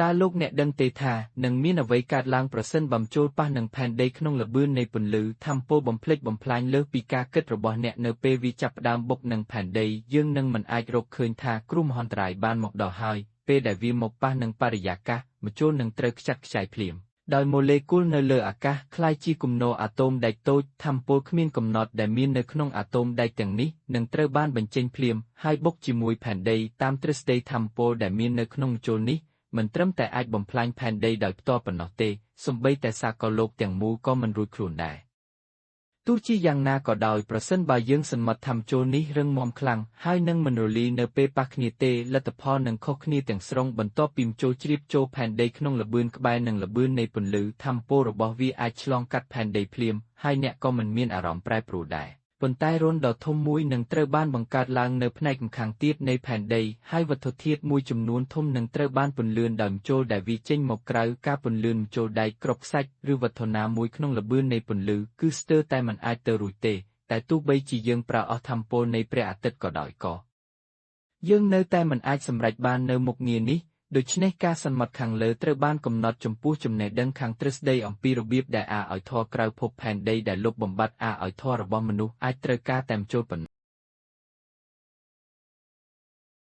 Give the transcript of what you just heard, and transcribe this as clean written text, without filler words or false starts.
តើលោកអ្នកដឹងទេថានឹងមានអ្វីកើតឡើងប្រសិនបើម្ជុលប៉ះនឹងផែនដីក្នុងល្បឿននៃពន្លឺថាមពលបំផ្លិចបំផ្លាញលើសពីការគិតរបស់អ្នកនៅពេលវាចាប់ផ្ដើមបុកនឹងផែនដីយើងនឹងមិនអាចរកឃើញថាគ្រោះមហន្តរាយបានមកដល់ហើយពេលដែលវាមកប៉ះនឹងបរិយាកាសម្ជុលនឹងត្រូវខ្ចាត់ខ្ចាយភ្លាមដោយម៉ូលេគុលនៅលើអាកាសក្លាយជាគំនរអាតូមដែកតូចថាមពលគ្មានកំណត់ដែលមាននៅក្នុងអាតូមដែកទាំងនេះនឹងត្រូវបានបញ្ចេញភ្លាមហើយបុកជាមួយផែនដីតាមទ្រឹស្ដីថាមពលដែលមាននៅក្នុងម្ជុលនេះមិនត្រឹមតែអាចបំផ្លាញផែនដីដោយផ្ទាល់ប៉ុណ្ណោះទេសូម្បីតែសាកលលោកទាំងមូលក៏មិនរួចខ្លួនដែរទោះជាយ៉ាងណាក៏ដោយប្រសិនបើយើងសន្មត់ថាម្ជុលនេះរឹងមាំខ្លាំងហើយនឹងមិនរលាយនៅពេលប៉ះគ្នាទេលទ្ធផលនឹងខុសគ្នាទាំងស្រុងបន្ទាប់ពីម្ជុលជ្រាបចូលផែនដីក្នុងល្បឿនក្បែរនឹងល្បឿននៃពន្លឺថាមពលរបស់វាអាចឆ្លងកាត់ផែនដីភ្លាមហើយអ្នកក៏មិនមានអារម្មណ៍ប្រែប្រួលដែរប៉ុន្តែរន្ធដ៏ធំមួយនឹងត្រូវបានបង្កើតឡើងនៅផ្នែកម្ខាងទៀតនៃផែនដីហើយវត្ថុធាតុមួយចំនួនធំនឹងត្រូវបានពន្លឿនដោយម្ជុលដែលវាចេញមកក្រៅការពន្លឿនម្ជុលដែកគ្រាប់ខ្សាច់ឬវត្ថុណាមួយក្នុងល្បឿននៃពន្លឺគឺស្ទើរតែមិនអាចទៅរួចទេតែទោះបីជាយើងប្រើអស់ថាមពលនៃព្រះអាទិត្យក៏ដោយក៏យើងនៅតែមិនអាចសម្រេចបាននៅមុខងារនេះដូច្នេះការសន្មត់ខាងលើត្រូវបានកំណត់ចំពោះចំណេះដឹងខាងទ្រឹស្ដីអំពីរបៀបដែលអាឲ្យធរក្រៅភពផែនដីដែលលុបបំបាត់អាឲ្យធររបស់មនុស្សអាចត្រូវការតែម្ជុលប៉ុណ្ណោះ។